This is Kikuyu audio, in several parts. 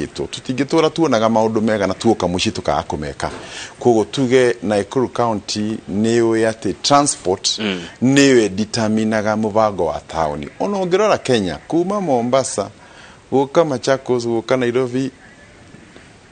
Tũtingĩtũra tuonaga maũndũ mega na tuoka mũciĩ tũkaga kũmeka. Koguo tuge Nakuru County nĩ yũĩ atĩ transport nĩyo ĩdeterminaga mũbango wa taũni. Ona ũngĩrora Kenya, kuma Mombasa gũka Machakos gũka Nairobi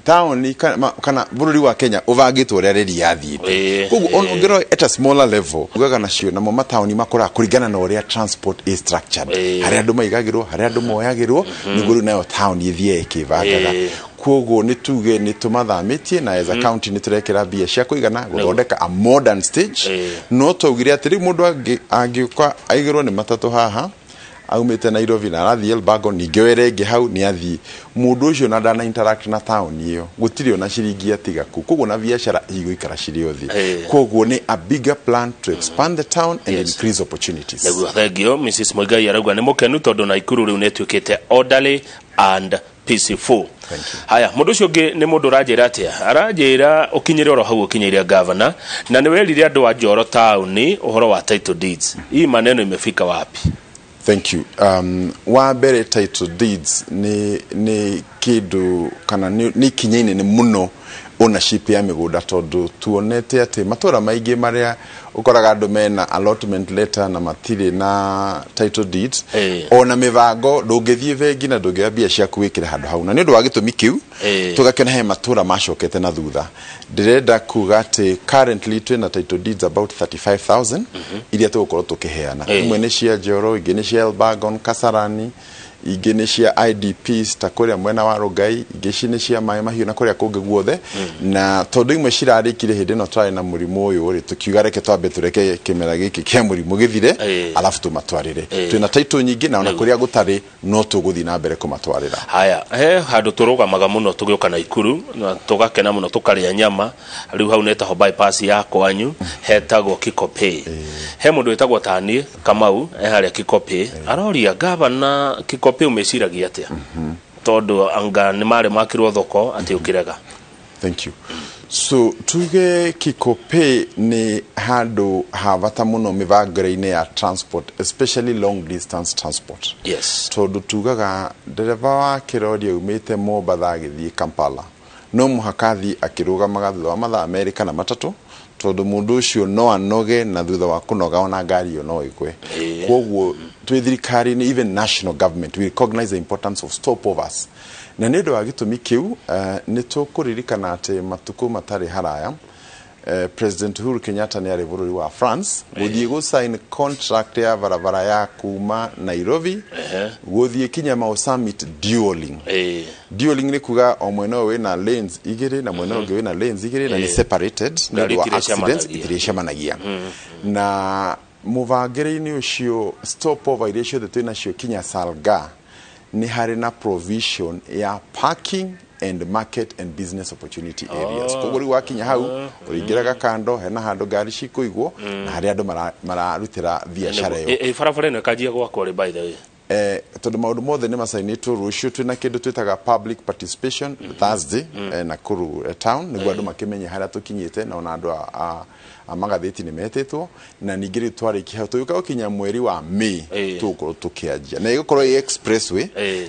taũni kana bũrũri wa Kenya ũbangĩtwo ũrĩa reri yathiĩte. Koguo ona ũngĩrora at a smaller level, ugaga nacio namo mataũni makũraga kũringana na ũrĩa transport is structured, harĩa andũ maigagĩrwo, harĩa andũ moyagĩrwo, nĩguo rĩu nayo taũni ĩthiĩ ĩkĩbangaga. Koguo nĩ tuge nĩ tũmathamĩtie na as a county nĩ tũrekĩra mbia cia kũigana gũthondeka a modern stage. No twaugire atĩ rĩu mũndũ angĩũka aigĩrwo nĩ matatũ haha aumĩte Nairobi na arathiĩ Elbagon, ningĩ were ĩngĩ hau nĩ athiĩ, mũndũ ũcio na ndana interact na taũni ĩyo, gũtirĩ ona ciringi atiga kuu. Koguo na biacara igũikara cirĩ o thĩ. Koguo nĩ a bigger plan to expand the town and increase opportunities. Nĩguo, thengio. Mrs Muigai arauga nĩ mũkenu tondũ Naikuru rĩu nĩ ĩtuĩkĩte orderly and peaceful. Thank you. Haya, mũndũ ũcio ũngĩ nĩ mũndũ ũranjĩra atĩa? Aranjĩra ũkinyĩre oro hau ũkinyĩire gavana na nĩ werire andũ a Njoro taũni ũhoro wa title deeds. Hii maneno imefika wapi? Thank you. Wa mbere, title deeds nĩ kĩndũ kana nĩ ikinya inene mũno ownership ya mĩgũnda, tondũ tuonete atĩ matũra maingĩ marĩa ũkoraga andũ mena allotment letter na matirĩ na title deeds, ona mĩbango ndũngĩthiĩ bengi na ndũngĩoya mbia ciaku wĩkĩre handũ hau, na nĩ ũndũ wa gĩtũmi kĩu tũgakĩona he matũra macokete na thutha. Ndĩrenda kuga atĩ currently twĩna title deeds about 35,000 iria tũgũkorwo tũkĩheana. Imwe nĩ cia Njoro, ingĩ nĩ cia Elbagon, Kasarani, ingĩ nĩ cia IDPs ta kũrĩa mwena wa Rongai, ingĩ ci nĩ cia Maĩ Mahiũ na kũrĩa kũngĩ guothe. Na tondũ imwe cirarĩkire hĩndĩ ĩno twarĩ na mũrimũ ũyũ rĩ, tũkiuga reke twambe tũreke kĩmera gĩkĩ kĩa mũrimũ gĩthire, alafu tũmatwarĩre. Twĩna title nyingĩ na ona kũrĩa gũtarĩ no tũgũthiĩ na mbere kũmatwarĩra. Haya, he handũ tũrũgamaga mũno tũgĩũka Naikuru na tũgakena mũno tũkarĩa nyama. Rĩu hau nĩtagwo bypass ya kwanyu, hetagwo Kikopey. He mũndũ wĩtagwo taniĩ Kamau e harĩa Kikopey, aroria gavana, Kikopey ũmĩciragia atĩa, tondũ anga nĩ marĩ makirwo thoko atĩ ũkĩrega? Thank you. So tuge Kikopey nĩ handũ ha bata mũno mĩbangĩre-inĩ ya transport, especially long distance transport. Tondũ tugaga ndereba wa kĩrori aumĩte Mombatha agĩthiĩ Kampala no mũhaka athiĩ akĩrũgamaga thutha wa mathaa 2 kana 3, tondũ mũndũ ũcio no anoge, na thutha wa kũnoga ona ngari ĩyo no ĩgwe. Koguo twĩ thirikari-inĩ, even national government, we recognize the importance of stopovers, na nĩ ũndũ wa gĩtũmi kĩu nĩ tũkũririkana atĩ matukũ matarĩ haraya President Uhuru Kenyatta nĩ arĩ bũrũri wa France gũthiĩ gũ sign contract ya barabara ya kuma Nairobi gũthiĩ kinya Mau Summit, dualling. Dualling nĩ kuga o mwena ũyũ wĩna lanes igĩrĩ na mwena ũyũ ũngĩ wĩna lanes igĩrĩ na nĩ separated nĩ ũndũ wa Ngari accidents. itirĩcemanagia. Itirĩcemanagia. Na mũbangĩre-inĩ ũcio, stopover iria ciothe twĩ nacio kinya Salga nĩ harĩ na provision ya parking and market and business opportunity areas. Koguo rĩu wakinya hau ũrĩingĩraga kando, hena handũ ngari cikũigwo na harĩa andũ mararutĩra biacara ĩyo. Ĩ barabara ĩno ĩkanjia gwakwo rĩ, by the way? Tondũ maũndũ mothe nĩ macainĩtwo, rũciũ twĩna kĩndũ twĩtaga public participation Thursday Nakuru town, nĩguo andũ makĩmenye harĩa tũkinyĩte, na ona andũ a magathĩti nĩ metĩtwo. Na ningĩ rĩu twarĩkia hau tũgĩũka gũkinya mweri wa May, tũgũkorwo tũkĩanjia na ĩgũkorwo ĩ expressway.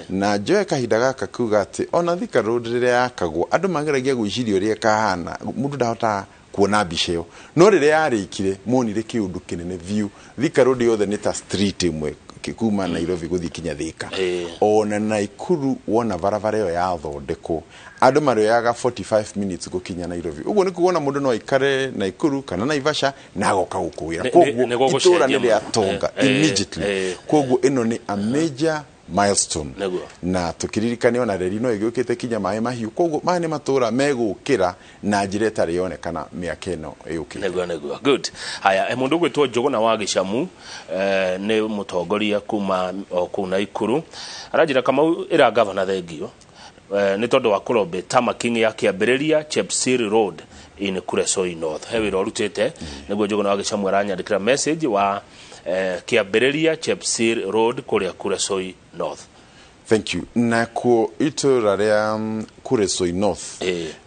Na njoe kahinda gaka kuga atĩ ona Thika Road rĩrĩa yakagwo, andũ mageragia gwĩciria ũrĩa ĩkahana, mũndũ ndahotaga kuona mbica ĩyo, no rĩrĩa yarĩkire monire kĩũndũ kĩnene biũ. Thika Road yothe nĩ ta street ĩmwe kuma Nairobi gũthiĩ kinya Thika. Ona Naikuru wona barabara ĩyo yathondekwo, andũ marĩoyaga 45 minutes gũkinya Nairobi. Ũguo nĩ kuona mũndũ no aikare Naikuru kana Naivasha na agoka gũkũ wĩra. Koguo Nĩ gũgũcenjia itũra nĩ mũno. rĩatonga immediately. Koguo ĩno nĩ a major milestone. Na tũkĩririkane ona reri no ĩgĩũkĩte kinya Maĩ Mahiũ. Koguo maya nĩ matũra megũkĩra na njĩra ĩtarĩ yonekana mĩaka ĩno ĩũkĩte. Nĩguo, good. Haya, mũndũ ũgwĩtwo Njũgũna wa Gĩcamu, nĩ mũtongoria kuma o kũu Naikuru, aranjĩra, "Kamau, ĩra gavana thengio nĩ tondũ wa kũrombe tarmacking ya kĩambĩrĩria Chepsir Road in Kuresoi North." He wĩra ũrutĩte. Nĩguo Njũgũna wa Gĩcamu aranyandĩkĩra message wa kĩambĩrĩria Chepsir Road kũrĩa Kuresoi North. Thank you. Nakuo itũra rĩa Kuresoi North,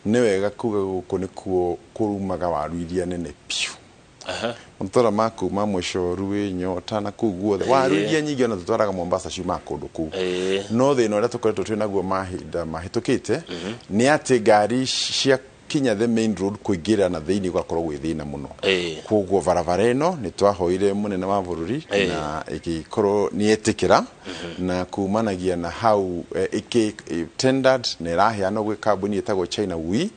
nĩ wega kuga gũkũ nĩkuo kũrumaga waru iria nene piũ. Matũra ma kuma Mũcoru, Nyota na kũu guothe, waru iria nyingĩ ona tũtwaraga Mombasa ciumaga kũndũ kũu. No thĩna ũrĩa tũkoretwo twĩ naguo mahinda mahĩtũkĩte nĩ atĩ ngari cia kinya the main road kũingĩra na thĩinĩ gũgakorwo gwĩ thĩna mũno. Koguo barabara ĩno nĩ twahoire mũnene wa bũrũri na ĩgĩkorwo nĩ etĩkĩra, na kumanagia na hau ĩkĩ tendered na ĩraheanwo gwĩ kambuni ĩtagwo China Wii,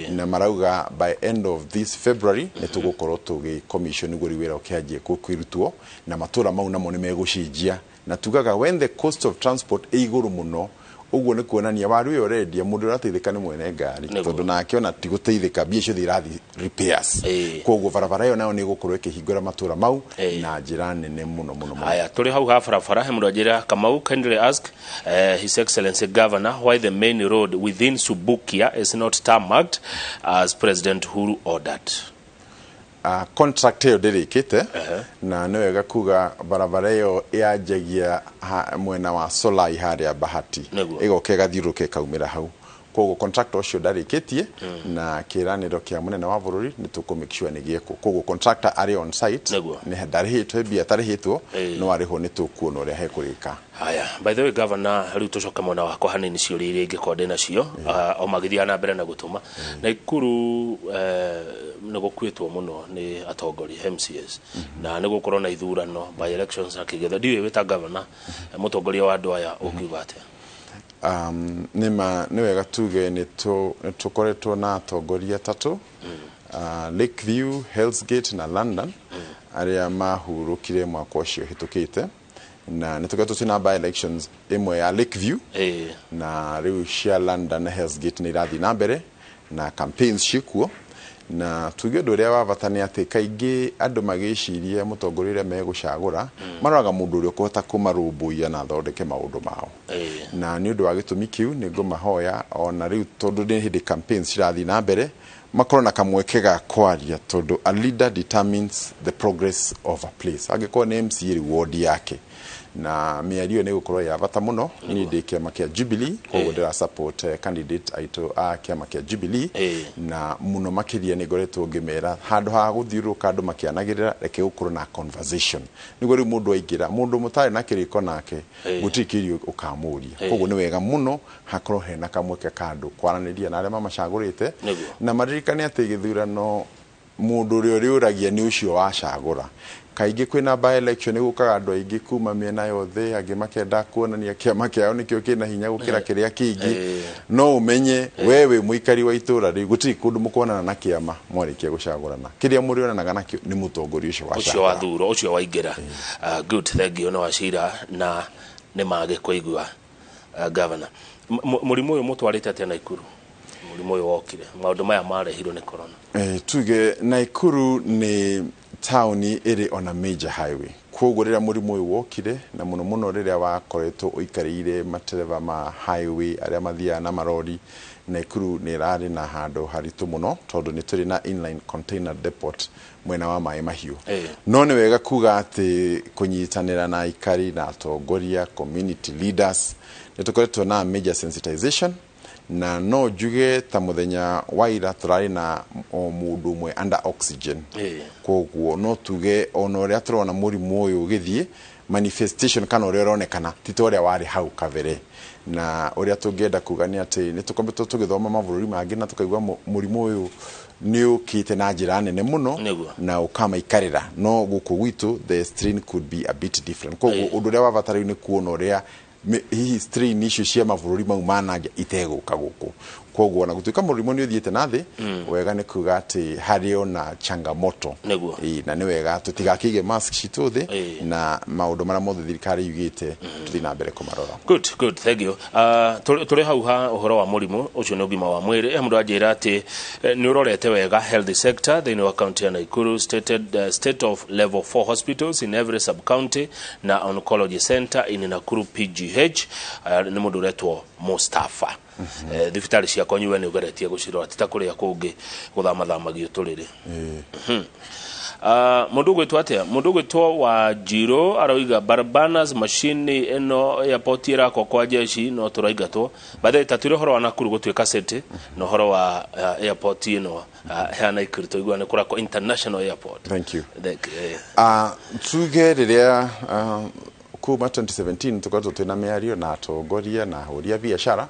na marauga by end of this February nĩ tũgũkorwo tũgĩ commission nĩguo rĩu wĩra ũkĩanjie kwĩrutwo, na matũra mau namo nĩ megũcenjia. Na tugaga when the cost of transport ĩ igũrũ mũno ũguo, nĩ kuonania waru ĩyo ũrendia, mũndũ ũrateithĩka nĩ mwene ngari, tondũ nake ona ti gũteithĩka, mbia ciothe irathiĩ repairs. Koguo barabara ĩyo nayo nĩ ĩgũkorwo ĩkĩhingũra matũra mau na njĩra nene mũno mũno mũno. Haya, tũrĩ hau ha barabara, he mũndũ anjĩra, "Kamau, kindly ask His Excellency Governor why the main road within Subukia is not tarmacked as President Uhuru ordered." Contract ĩyo ndĩrĩkĩte, na nĩ wega kuga barabara ĩyo yanjagia mwena wa Solai harĩa Bahati, ĩgoka ĩgathiũrũrũka ĩkaumĩra hau. Koguo contractor ũcio ndarĩkĩtie, na kĩĩranĩro kĩa mũnene wa bũrũri nĩ tũkũ make sure nĩ gĩekwo. Koguo contractor arĩ on site, nĩ ndarĩhĩtwo, mbia atarĩhĩtwo, no arĩhwo nĩ tũkuona ũrĩa hekũrĩka. Haya, by the way, Governor, rĩu tũcoke mwena wakwa hanini, ciũria iria ingĩkorwo ndĩ nacio, o magĩthiaga na mbere na gũtũma. Naikuru nĩ gũkuĩtwo mũno nĩ atongoria MCAs, na nĩ gũkorwo na ithurano, by elections na kĩgetho. Ndiũĩ wĩ ta governor, mũtongoria wa andũ aya, ũngiuga atĩa? Nĩma nĩ wega tuge nĩ tũkoretwo na atongoria atatũ, Lakeview, Hell's Gate na London, arĩa mahurũkire mwaka ũcio hĩtũkĩte, na nĩ tũkoretwo twĩna by elections ĩmwe ya Lakeview, na rĩu cia London na Hell's Gate nĩ irathiĩ na mbere na campaigns ciĩkuo. Na tuge ũndũ ũrĩa wa bata nĩ atĩ kaingĩ andũ magĩciria mũtongoria ũrĩa megũcagũra, maroraga mũndũ ũrĩa ũkũhota kũmarũmbũiya na athondeke maũndũ mao. Na nĩ ũndũ wa gĩtũmi kĩu nĩ ngũmahoya ona rĩu, tondũ nĩ hĩndĩ campaigns cirathiĩ na mbere, makorwo na kamweke ga kwaria, tondũ a leader determines the progress of a place. Angĩkorwo nĩ MCA rĩu ward yake, na mĩario nĩ gũkorwo ya bata mũno. Niĩ ndĩ kĩama kĩa Jubilee, koguo ndĩra support candidate aitũ a kĩama kĩa Jubilee, na mũno makĩria nĩ ngoretwo ngĩmera handũ ha gũthiũrũrũka andũ makĩanagĩrĩra, reke gũkorwo na conversation, nĩguo rĩu mũndũ aingĩra, mũndũ mũtarĩ na kĩrĩko nake, gũtirĩ kĩũria ũkamũria. Koguo nĩ wega mũno hakorwo hena kamweke ka andũ kwaranĩria na arĩa mamacagũrĩte, na maririkane atĩ gĩthurano mũndũ ũrĩa ũrĩũragia nĩ ũcio wacagũra. Kaingĩ kwĩna by election nĩ gũkaga andũ aingĩ kuma mĩena yothe, angĩ makenda kuonania kĩama kĩao nĩkĩo kĩna hinya gũkĩra kĩrĩa kĩngĩ. No ũmenye we wĩ mũikari wa itũra rĩu, gũtirĩ kũndũ mũkonana na kĩama mwarĩkia gũcagũrana. Kĩrĩa mũrĩonanaga nakĩo nĩ mũtongoria ũcio ũcio wacagũra. Wathurwo ũcio waingĩra. Good, thank you. Nĩ wacira na nĩ magĩkũigua. Governor, mũrimũ ũyũ mũtwarĩte atĩa Naikuru? Mũrimũ ũyũ wokire, maũndũ maya marehirwo nĩ corona. Tuge Naikuru nĩ taũni ĩrĩ on a major highway, koguo rĩrĩa mũrimũ ũyũ wokire, na mũno mũno rĩrĩa wakoretwo ũikarĩire matereba ma highway arĩa mathiaga na marori, Naikuru nĩ ĩrarĩ na handũ haritũ mũno, tondũ nĩ tũrĩ na inline container depot mwena wa maĩ mahiũ. No nĩ wega kuga atĩ kũnyitanĩra na aikari na atongoria, community leaders, nĩ tũkoretwo na major sensitization, na no njuge ta mũthenya wa ira tũrarĩ na o mũndũ ũmwe under oxygen. Koguo no tuge ona ũrĩa tũrona mũrimũ ũyũ ũgĩthiĩ, manifestation kana ũrĩa ũronekana ti ta ũrĩa warĩ hau kabere. Na ũrĩa tũngĩenda kuga nĩ atĩ nĩ tũkoretwo tũgĩthoma mabũrũri mangĩ na tũkaigua mũrimũ ũyũ nĩ ũkĩte na njĩra nene mũno na ũkamaikarĩra, no gũkũ gwitũ the strain could be a bit different. Koguo ũndũ ũrĩa wa bata rĩu nĩ kuona ũrĩa hihi strain icio cia mabũrũri mau ma nanja itegũka gũkũ. Koguo ona gũtuĩka mũrimũ nĩ ũthiĩte na thĩ, wega nĩ kuga atĩ harĩ ona changamoto. Ĩĩ, na nĩ wega tũtigakĩige mask citũ thĩ, na maũndũ marĩa mothe thirikari yugĩte tũthiĩ na mbere kũmarora. Good, good, thank you. Tũrĩ hau ha ũhoro wa mũrimũ ũcio nĩ ũgima wa mwĩrĩ, he mũndũ anjĩra atĩ nĩ ũrorete wega health sector thĩinĩ wa kaunti ya Nakuru, stated state of level 4 hospitals in every sub county na oncology center in Nakuru PGH. KMTH, nĩ mũndũ ũretwo Mustafa. Thibitarĩ cia kwanyu we nĩ ũgeretie gũcirora ti ta kũrĩa kũngĩ gũthamathamagio tũrĩrĩ. Mũndũ ũgwĩtwo atĩa, mũndũ ũgwĩtwo wa Njirũ aroiga Barbanas machine ĩno airport ĩrakwo kwa jeshi no tũraingatwo. By the way, tatwĩre ũhoro wa Nakuru gũtuĩka city na ũhoro wa airport ĩno ya Nakuru tũigua nĩ kũrakwo international airport. Thank you. Thank. Tuge rĩrĩa kuma 2017 tukoretwo twĩna mĩario na atongoria na ahũri a biacara,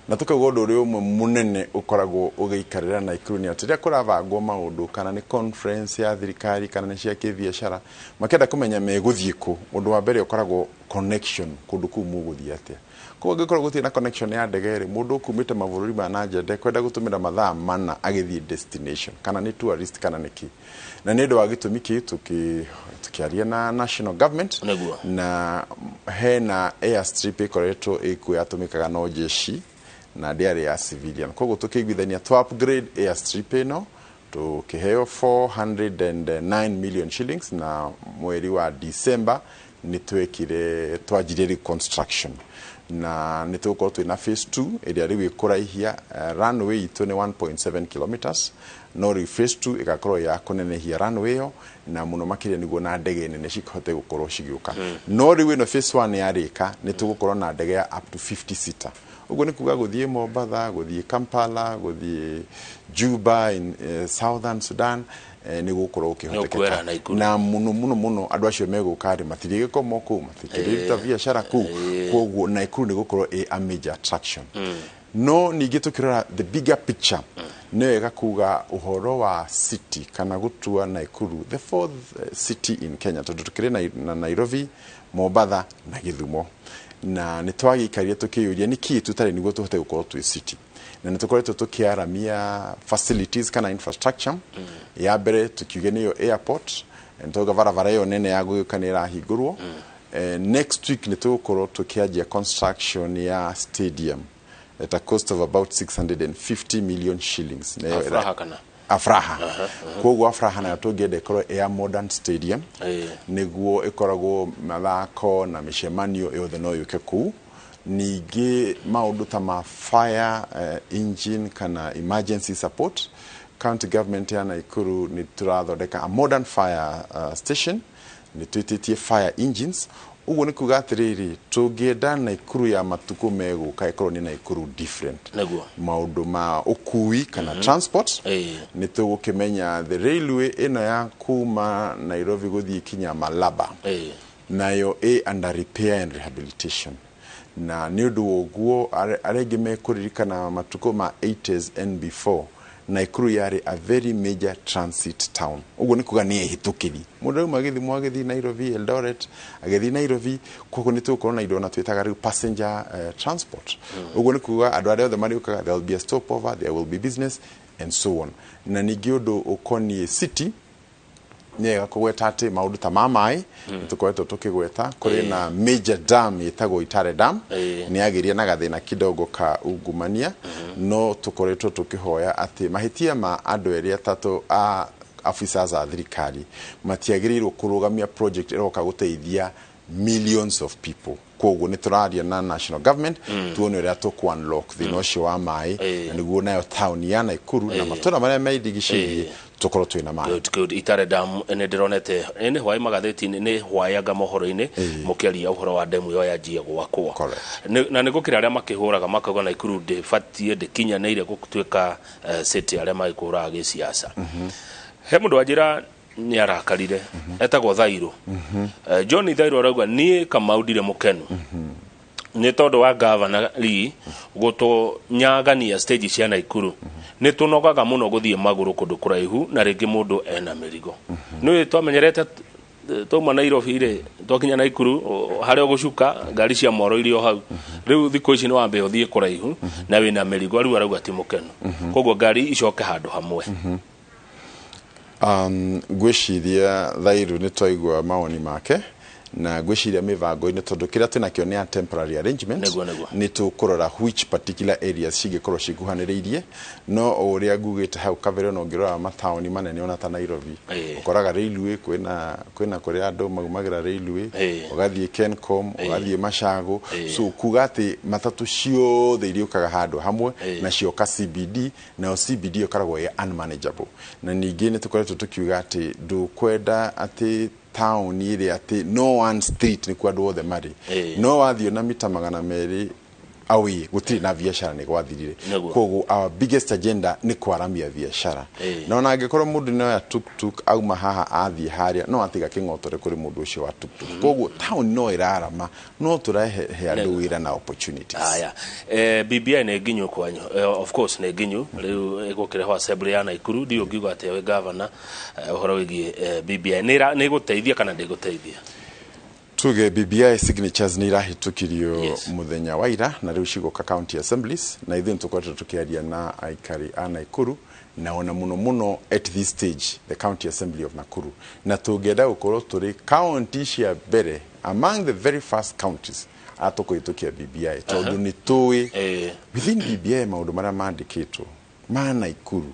na tukauga ũndũ ũrĩa ũmwe mũnene ũkoragwo ũgĩikarĩra Naikuru nĩ atĩ rĩrĩa kũrabangwo maũndũ, kana nĩ conference ya thirikari kana nĩ cia kĩbiacara, makĩenda kũmenya megũthiĩ kũ, ũndũ wa mbere ũkoragwo connection, kũndũ kũu mũgũthiĩ atĩa. Koguo angĩkorwo gũtirĩ na connection ya ndege rĩ, mũndũ ũkumĩte mabũrũri ma na nja ndekwenda gũtũmĩra mathaa mana agĩthiĩ destination, kana nĩ tourist kana nĩ kĩ. Na nĩ ũndũ wa gĩtũmi kĩu tũkĩaria na national government na hena airstrip ĩkoretwo ĩkuo yatũmĩkaga no jeshi na ndĩarĩ ya civilian. Koguo tũkĩiguithania tũ upgrade airstrip ĩno, tukiheo 409 million shillings, na mweri wa December nĩ twekire twanjirie reconstruction na nĩ tũgũkorwo twĩna phase 2 ĩrĩa rĩu ĩkũraihia runway itũ nĩ 1.7 kilometers, no rĩu phase 2 ĩgakorwo ya kũnenehia runway ĩyo na mũno makĩria nĩguo na ndege nene cihote gũkorwo cigĩũka. No rĩu ĩno phase 1 yarĩka, nĩ tũgũkorwo na ndege ya up to 50 seater. Ũguo nĩ kuga gũthiĩ Mombatha, gũthiĩ Kampala, gũthiĩ Juba in Southern Sudan, nĩ gũkorwo Nĩ ũkuera ũkĩhotekeka. Naikuru. Na mũno mũno mũno andũ acio megũka rĩ, matirĩgĩkomo kũu, matikĩrĩruta biacara kũu. Koguo Naikuru nĩ gũkorwo ĩ a major attraction. No ningĩ tũkĩrora the bigger picture, nĩ wega kuga ũhoro wa city kana gũtua Naikuru the fourth city in Kenya, tondũ tũkĩrĩ na Nairobi, Mombatha na Gĩthumo. Na nĩ twagĩikarire tũkĩyũria nĩ kĩĩ tũtarĩ nĩguo tũhote gũkorwo twĩ city, na nĩ tũkoretwo tũkĩaramia facilities kana infrastructure. Ya mbere tukiuge nĩyo airport, nĩ twauga barabara ĩyo nene ya gũgĩũka nĩ ĩrahingũrwo. Next week nĩ tũgũkorwo tũkĩanjia construction ya stadium at a cost of about 650 million shillings. Na ĩyo Afraha kana? Afraha. Koguo Afraha nayo tũngĩenda ĩkorwo ĩ a modern stadium nĩguo ĩkoragwo mathako na mĩcemanio yothe no yũke kũu. Ningĩ maũndũ ta ma fire engine kana emergency support, county government ya Naikuru nĩ tũrathondeka a modern fire station, nĩ twĩtĩtie fire engines. Ũguo nĩ kuga atĩrĩrĩ, tũngĩenda Naikuru ya matukũ megũka ĩkorwo nĩ Naikuru different. Maũndũ ma ũkui kana transport, nĩ tũgũkĩmenya the railway ĩno ya kuma Nairobi gũthiĩ kinya Malaba nayo ĩ under repair and rehabilitation. Na nĩ ũndũ wa ũguo arĩa aingĩ mekũririkana matukũ ma 80s and before, Naikuru yarĩ a very major transit town. Ũguo nĩ kuga nĩ ĩhĩtũkĩri mũndũ auma Gĩthumo agĩthiĩ Nairobi, Eldoret agĩthiĩ Nairobi. Koguo nĩ tũgũkorwo na indo na twĩtaga rĩu passenger transport. Ũguo nĩ kuga andũ arĩa othe marĩũkaga, there will be a stopover, there will be business and so on. Na ningĩ ũndũ ũkoniĩ city, nĩ wega kũgweta atĩ maũndũ ta ma maĩ nĩ tũkoretwo tũkĩgweta kũrĩ na major dam ĩtagwo Itare Dam. Nĩ yagĩria na gathĩna kidogo ka ungumania, no tũkoretwo tũkĩhoya atĩ mahĩtia ma andũ erĩ atatũ a officers a thirikari matiagĩrĩirwo kũrũgamia project ĩroka gũteithia millions of people. Koguo nĩ tũraria na national government tuone ũrĩa tũkũ unlock thĩna ũcio wa maĩ, na nĩguo nayo taũni ya Naikuru na matũra marĩa meirigicĩirie tũkorwo twĩna maĩ. Good, good. Itare Dam nĩ ndĩronete nĩ hwaĩ magathĩti-inĩ, nĩ hwaĩanga mohoro-inĩ mũkĩaria ũhoro wa demu ĩyo yanjie gwakwo. Correct. Na nĩ gũkĩra arĩa makĩhũraga makauga Naikuru ndĩbatiĩ ndĩkinyanĩire gũtuĩka city, arĩa magĩkũraga gĩciaca. He mũndũ wanjĩra nĩ arakarire etagwo Thairũ. John Thairũ arauga niĩ Kamau ndirĩ mũkenu nĩ tondũ wa gavana Lee gũtũnyagania stage cia Naikuru. Nĩ tũnogaga mũno gũthiĩ magũrũ kũndũ kũraihu na rĩngĩ mũndũ ena mĩrigo. Nĩ twamenyerete twauma Nairobi rĩ, twakinya Naikuru harĩa ũgũcuka ngari cia mwaro irĩ o hau. Rĩu thikũ ici nĩ wambe ũthiĩ kũraihu na wĩna mĩrigo. Rĩu arauga ti mũkenu, koguo ngari icoke handũ hamwe. Ngwĩciria Thairu nĩ twaigua mawoni make. Na ngwĩciria mĩbango-inĩ, tondũ kĩrĩa twĩnakĩo nĩ a temporary arrangement, Nĩguo. nĩ tũkũrora which particular areas cingĩkorwo cikuhanĩrĩirie. No o ũrĩa ngugĩte hau kabere, ona ũngĩrora mataũni manene ona ta Nairobi, ũkoraga railway, kwĩna kũrĩa andũ maumagĩra railway, ũgathiĩ Kencom, ũgathiĩ Machago. So kuga atĩ matatũ ciothe iriũkaga handũ hamwe na cioka CBD, nayo CBD ĩkoragwo ĩ unmanageable. Na ningĩ nĩ tũkoretwo tũkiuga atĩ ndũkwenda atĩ taũni ĩrĩa atĩ no one street nĩkuo andũ othe marĩ, no wathiĩ na mita 200 away gũtirĩ na biacara, nĩ gwathirire. Koguo our biggest agenda nĩ kwaramia biacara. Na ona angĩkorwo mũndũ nĩ oya tuktuk auma haha athiĩ harĩa, no atiga kĩng'otore kũrĩ mũndũ ũcio wa tuktuk. Koguo taũni no ĩrarama, no tũrahe andũ wĩra na opportunities. Haya, BBI nĩ nginyu kwanyu? Of course nĩ nginyu. Rĩu ĩgũkĩrehwo assembly ya Naikuru. Ndiũ ngiuga atĩa wĩ governor, ũhoro wĩgiĩ BBI nĩ ĩgũteithia kana ndĩgũteithia? Tuge BBI signatures nĩ irahĩtũkirio mũthenya wa ira, na rĩu cigoka county assemblies, na ithuĩ nĩtũkoretwo tũkĩaria na aikari a Nakuru, na ona mũno mũno at this stage the county assembly of Nakuru, na tũngĩenda gũkorwo tũrĩ county cia mbere, among the very first counties a tũkũhĩtũkia BBI, tondũ nĩ tũĩ within BBI maũndũ marĩa mandĩkĩtwo ma Nakuru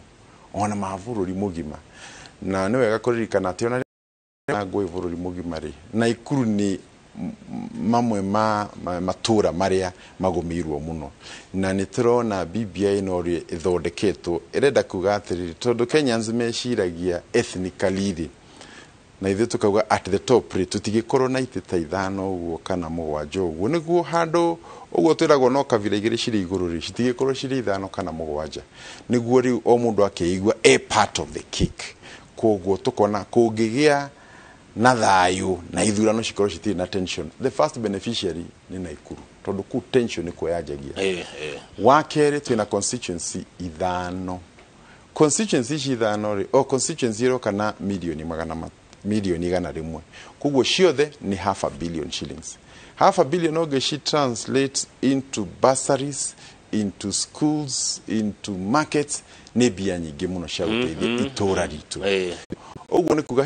ona ma bũrũri mũgima. Na nĩ wega kũririkana atĩ ona ngũĩ bũrũri mũgima rĩ, Nakuru nĩ mamwe ma matũra marĩa magũmĩirwo mũno, na nĩ tũrona BBI no ũrĩa ĩthondeketwo ĩrenda kuga atĩrĩrĩ, tondũ Kenyans meciragia ethnically rĩ, na ithuĩ tukauga at the top rĩ, tũtigĩkorwo na itĩ ta 5 ũguo kana 7 ũguo, nĩguo handũ ũguo twĩragwo no kabira 2 cirĩ igũrũ rĩ, citigĩkorwo cirĩ 5 kana 7, nĩguo rĩu o mũndũ akeigua a part of the cake. Koguo tũkona kũngĩgĩa na thayũ na ithurano cikorwo citirĩ na tension, the first beneficiary nĩ Nakuru, tondũ kũu tension nĩkuo yanjagia. Wa kerĩ, twĩna constituency 5. Constituency ici 5 rĩ, o constituency ĩroka na milioni milioni 100, koguo ciothe nĩ half a billion shillings. Half a billion ũngĩci translate into bursaries, into schools, into markets, nĩ mbia nyingĩ mũno cia gũteithia itũra ritũ. Ũguo nĩ kuga